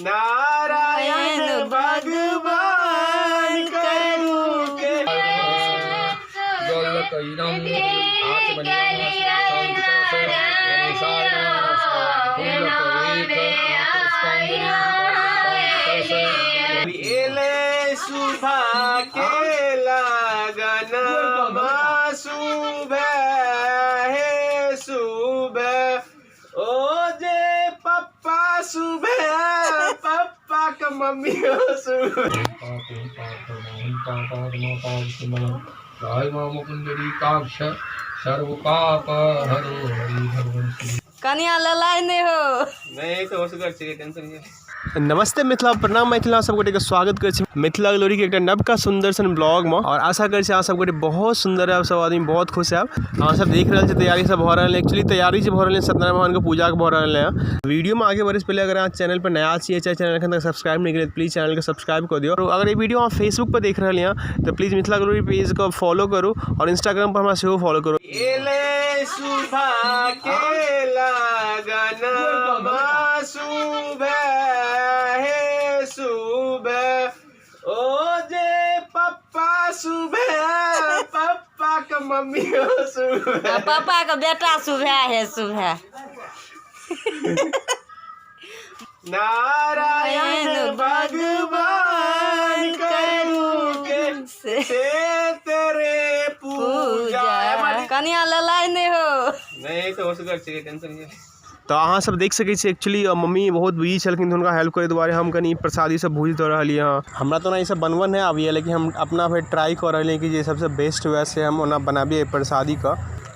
नारायण भगवान करू के एले सुबह के लगन सुबह हे सुबह ओ जे पप्पा सुबह पप्पा के मम्मी सुबह। कनिया ललाइ नहि हो। नहीं तो होशगर छै, टेंशन नहीं। नमस्ते मिथिला, प्रणाम मिथिला, सब गोटे के स्वागत करै छी मिथिला ग्लोरी के एकटा नवका सुंदर सन ब्लॉग में। और आशा करै छी अहाँ सब गोटे बहुत सुंदर है, सब आदमी बहुत खुश है। अहाँ सब देख रहल छी तैयारी सब भऽ रहल है। एक्चुअली तैयारी जे भऽ रहल है सत्यनारायण भगवान के पूजा के भऽ रहल है। वीडियो में आगे बढ़े से पहले अगर अहाँ चैनल पर नया छियै चाहे चैनल एखन तक सब्सक्राइब नहीं केलियै प्लीज चैनल के सब्सक्राइब कऽ दियौ। और अगर ई वीडियो अहाँ फेसबुक पर देख रहल हैं तो प्लीज मिथिला ग्लोरी पेज के फॉलो करू और इंस्टाग्राम पर हमरा सेहो फॉलो करू। एले सुबह के लगन सुबह हे सुबह ओ जे पप्पा सुबह पप्पा के मम्मी सुबह पापा के बेटा सुबह हे सुबह। नारायण भगवान करू के से तेरे पूजा। कनिया ललाइ नहि हो। नहीं तो होशगर छै, टेंशन नहीं। तऽ अहाँ सब देख सकै छी एक्चुअली मम्मी बहुत बिजी छलखिन, तऽ हुनका हेल्प करै दुआरे हम कनि प्रसादी सब भूजि दऽ रहलियै हँ। हमरा तऽ ओना ई सब बनबऽ नहि आबैए, लेकिन हम अपना भरि ट्राई कऽ रहलियै कि जे सबसँ बेस्ट हुए से हम ओना बनाबियै प्रसादीके।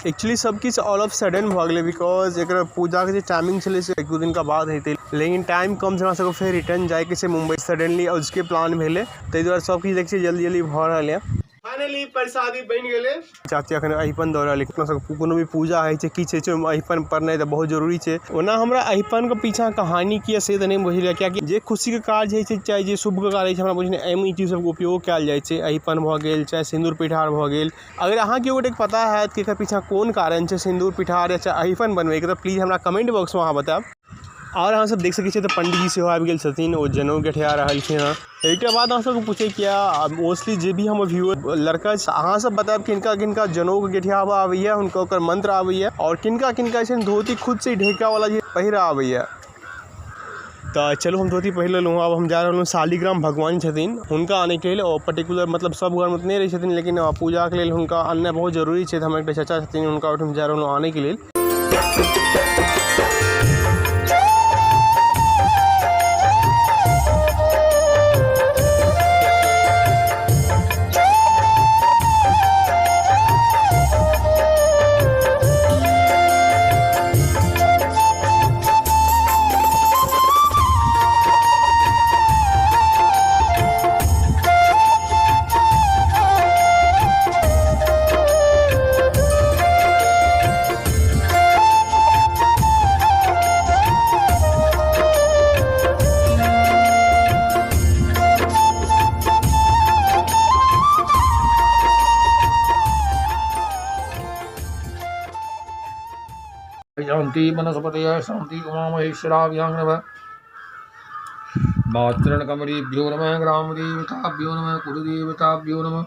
एक्चुअली सब किछु ऑल ऑफ सडन भऽ गेलै, because एकर पूजाके जे टाइमिंग छलै से एक दू दिनका बाद हेतै, लेकिन टाइम कम छै, हमरा सबके फेर रिटर्न जाइके छै मुम्बई। सडनली अजुके प्लान भेलै, ताहि दुआरे सब किछु देखै छियै जल्दी जल्दी भऽ रहल यऽ। फाइनली प्रसादी बनि गेलै। चाची अखन अहिपन दऽ रहल। अपना सबके कोनो भी पूजा होइ छै, किछु होइ छै, ओहिमे अहिपन पड़नाइ तऽ बहुत जरूरी छै। ओना हमरा अहिपनके पीछा कहानी की यऽ से तऽ नहि बुझल यऽ, कियाकि जे खुशीके काज होइ छै चाहे जे शुभके काज होइ छै, हमरा बुझने एहिमे ई चीज सबके उपयोग कयल जाइ छै। अहिपन भऽ गेल चाहे सिन्दूर पिठार भऽ गेल। अगर अहाँके गोटेके पता हैत कि एकर पीछा कोन कारण छै सिन्दूर पिठार या चाहे अहिपन बनबैके, तऽ प्लीज हमरा कमेंट बॉक्समे अहाँ बतायब। आओर अहाँ सब देख सकै छियै तऽ पंडीजी सेहो आबि गेल छथिन, ओ जनउ गठिया रहलखिन हँ। एहिके बाद अहाँ सबके पूछैके यऽ, मोस्टली जे भी हमर व्यूअर लड़का छै, अहाँ सब बतायब किनका किनका जनउ गेठियाबऽ आबैए, हुनका ओकर मंत्र आबैए, और किनका किनका छै धोती खुद से ढेका वाला जे पहिरऽ आबैए। तऽ चलू हम धोती पहिर लेलहुँ, आब हम जा रहलहुँ शालिग्राम भगवान छथिन हुनका आनैके लेल। ओ पर्टिकुलर मतलब सब घरमे तऽ नहि रहै छथिन, लेकिन पूजाके लेल हुनका अननाइ बहुत जरूरी छै। तऽ हमर एकटा चाचा छथिन, हुनका ओहिठाम जा रहलहुँ आनैके लेल। शांति वनस्पतयः शांति उमा महेश्वराभ्यां नमः। मातृकमरीभ्यो नमः, ग्रामदेवताभ्यो नमः, कुलदेवताभ्यो नमः।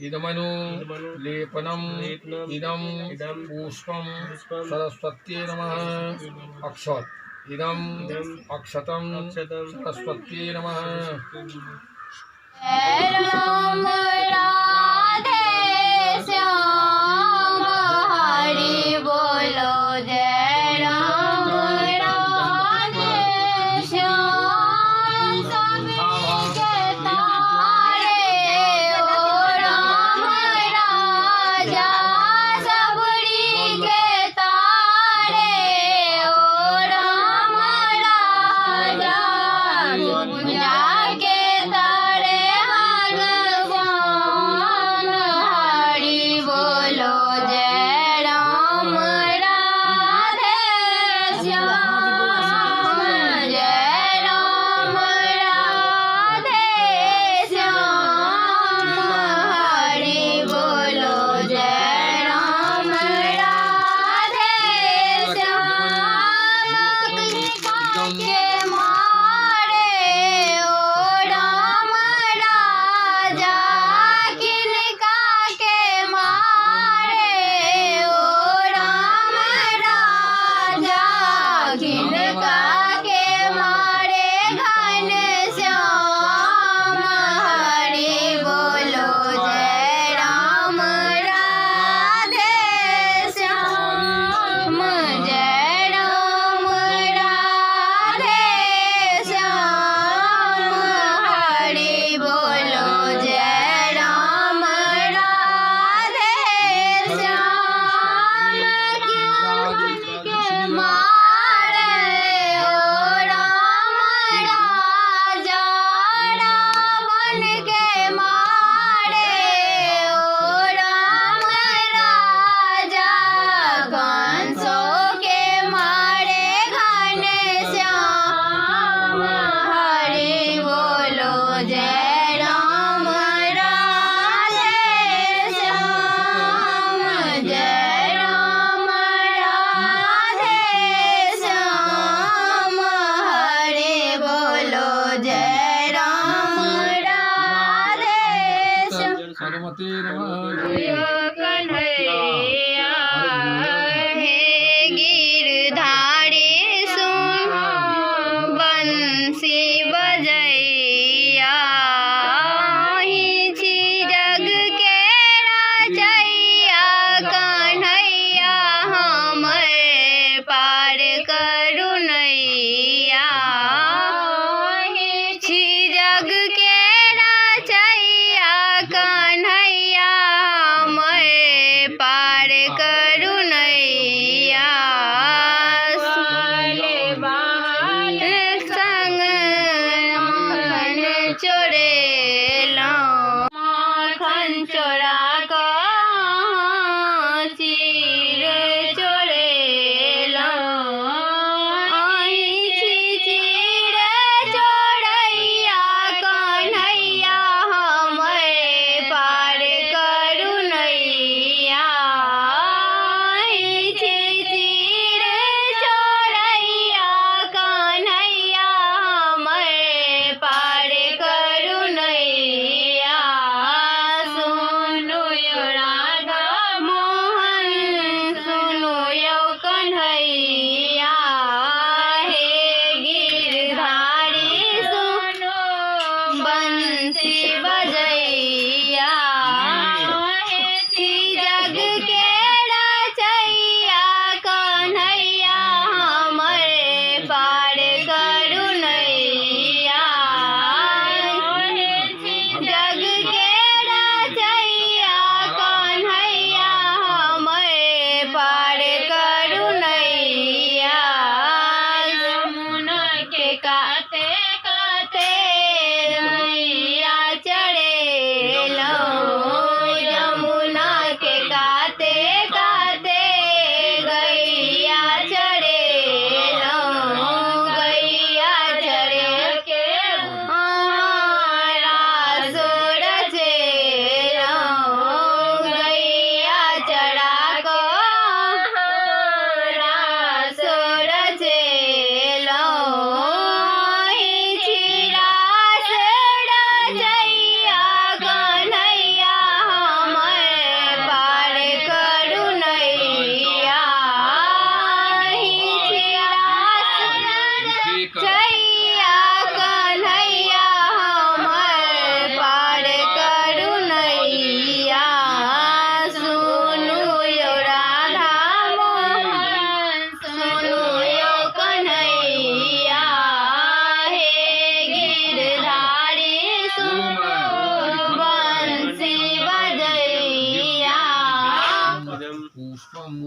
इदमनु लेपनम इदम पुष्पम सरस्वत्यै नमः। अक्षत इदम अक्षतम सरस्वत्यै नमः। राम राधे श्याम हरि बोलो जय राम राधे श्याम सभी के तारे ओ राम राजा सबरी के तारे ओ राम राजा पूजा के तारे हर श्याम हरि बोलो जय राम राधे श्याम जय राम राधे श्याम हरि बोलो जय राम राधे श्याम के मारे ओ राम राजा किनका के मारे ओ राम राजा किनका के मारे घन श्याम हरि बोलो जय राम राधे श्याम जय राम राधे श्याम हरि बोलो जय राम राधे श्याम के मारे ओ राम राजा रावण के मारे ओ राम राजा कंसों के मारे घन श्याम हरि बोलो जय राम राधे श्याम जय राम राधे श्याम हरि बोलो जय राम राधे श्याम। सरस्वती नमः। कन्हैया हे गिरधारी सुन बंसी बजैया अहीं छी जग के रचैया कन्हैया हमर पार करुणैया अहीं छी जग के रचैया कन्हैया हमर पार करुणैया संग माखन चोरेलहुँ माखन चोरा कऽ चीर चोरेलहुँ अहीं छी चीर चोरैया कन्हैया हमर पार करुणैया अहीं छी चीर चोरैया कन्हैया हमर पार करुणैया सुनु यौ राधा मोहन सुनु यौ कन्हैया हे गिरधारी सुनो बंसी बजैया छी जग के रचैया कन्हैया हमर पार करुणैया जग के रचैया कन्हैया हमर पार करुणैया यमुना के काते काते नैया चढ़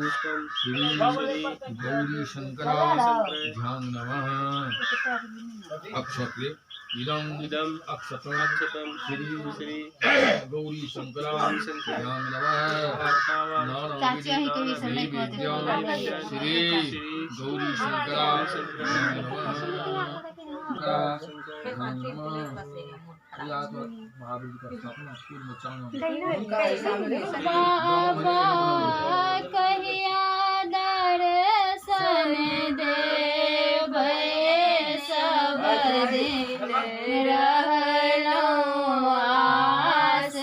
श्री गौरी शंकराभ्यां नमः। अक्षत इदं अक्षतं श्री श्री गौरी शंकराभ्यां नमः। चाची अहीं के भी सब नहीं कहते। श्री गौरी शंकराभ्यां नमः। महावीर का स्थापना। बाबा कहिया दर्शन देबै, सब दिन रहलौं आस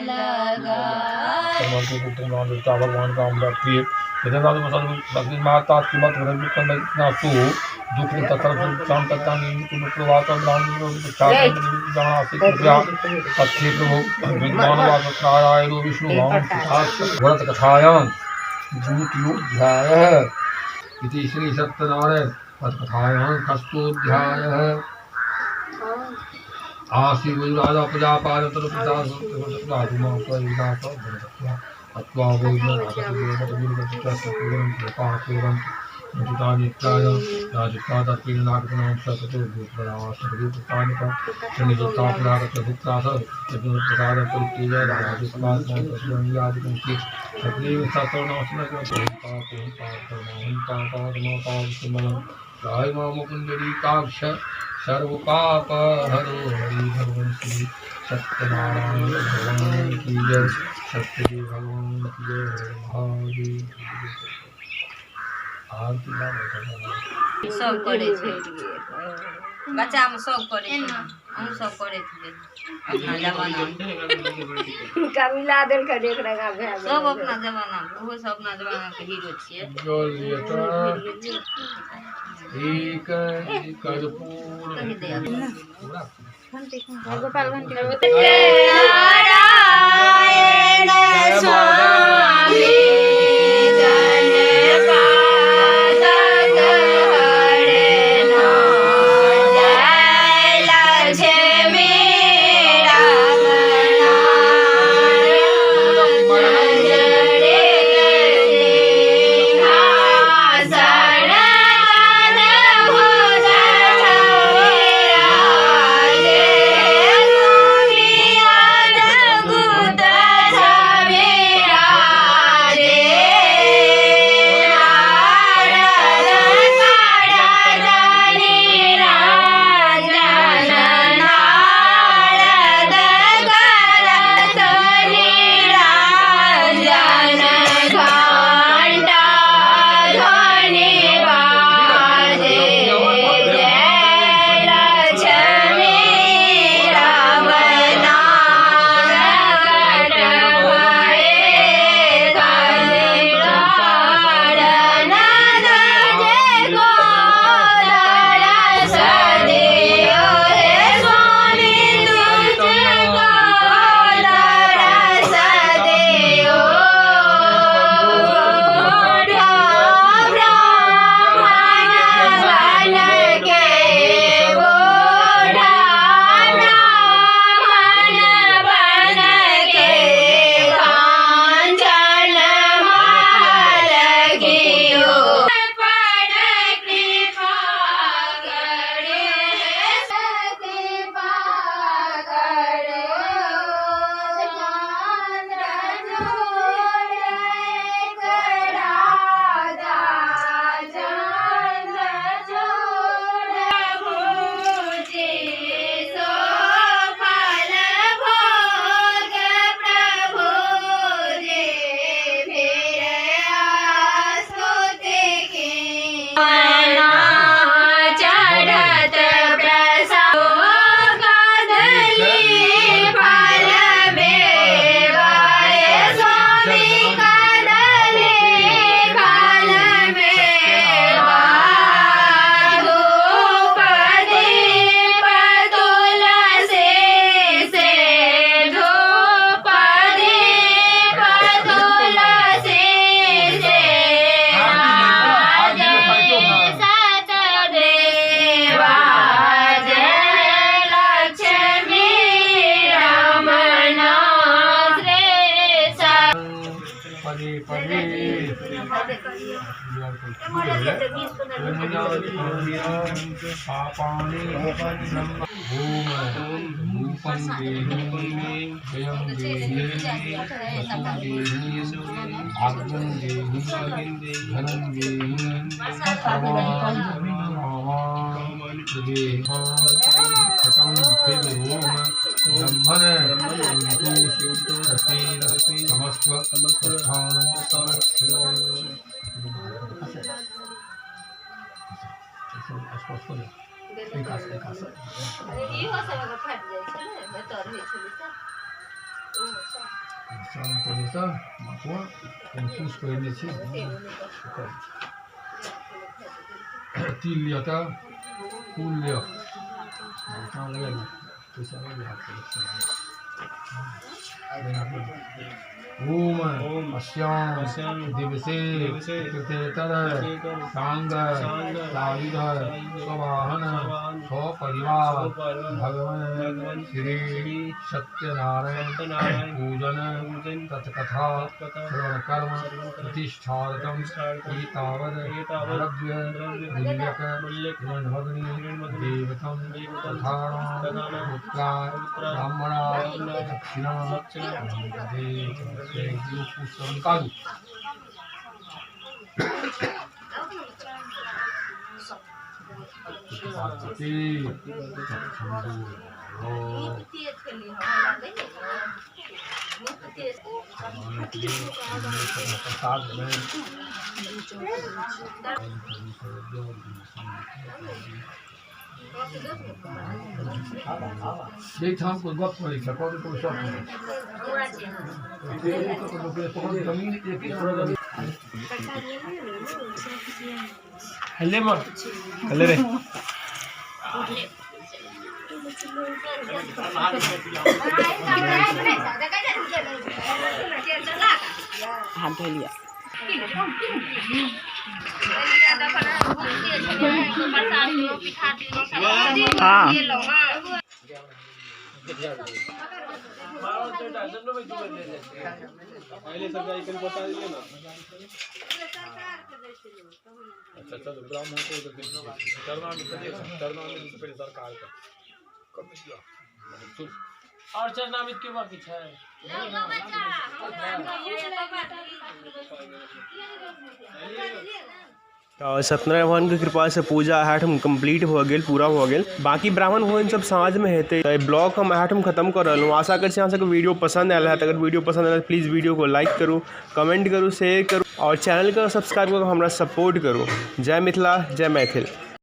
लगा। भगवान का प्रिय माता दुख नारायण विष्णु व्रत कथायां द्वितीयोऽध्यायः इति श्री सत्यनारायण व्रत कथायां षष्ठोऽध्यायः। आसी राजा प्रजापाल राय सर्वपाप हरो हरि भगवान श्री सत्यनारायण भगवान की जय। सत्यदेव भगवान की जय। हर महादेव। आरती ना। सब करै छै बच्चामे, सब करै छै, हम सब करै छलियै अपना जमानामे। मिला देलकै एक रंगा भए। सब अपना जमानामे, ओहो सब अपना जमानाके हीरो छियै। जल लिअ तऽ एक कर्पूर। नारायण स्वामी गणपातक हरना, जय लक्ष्मी राम नारायण सिंहासन भुज राजे। परे पापानि ओम रूपं देहि जयं देहि यशो देहि भाग्यं देहि धनं देहि सर्वान् कामान् देहि शतं ओम ब्रह्मण समस्व तिल लिअ तऽ फूल लिअ ओम अस्यां दिवसे कृतेतर सांग सायुध स्ववाहन स्वपरिवार भगवान श्री सत्यनारायण पूजन तत्कथा श्रवण कर्म प्रतिष्ठार्थम एतावद् द्रव्य मूल्यक हिरण्यभग्नि देवतं तथानां पुत्रा ब्राह्मणा दक्षिणा निकालू। गप करै छै हल्ले मां हल्ले रे हाथ धो लिया। हाँ अच्छा चलो ब्राह्मण को चरणामृत से पहले सरकार का और चरणामृत के बाकी है। तो सत्यनारायण भगवान के कृपा से पूजा एहिठाम कम्प्लीट भऽ गेल, पूरा भऽ गेल। बाकी ब्राह्मण भोजन सब साँझ में हेतै। तऽ ब्लॉग हम एहिठाम खत्म कर रहलहुँ। आशा करै छी अहाँ सबके वीडियो पसंद आयल हैत। अगर वीडियो पसंद आयल प्लीज वीडियो को लाइक करू, कमेंट करू, शेयर करू और चैनल के सब्सक्राइब करू, हमरा सपोर्ट करू। जय मिथिला, जय मैथिल।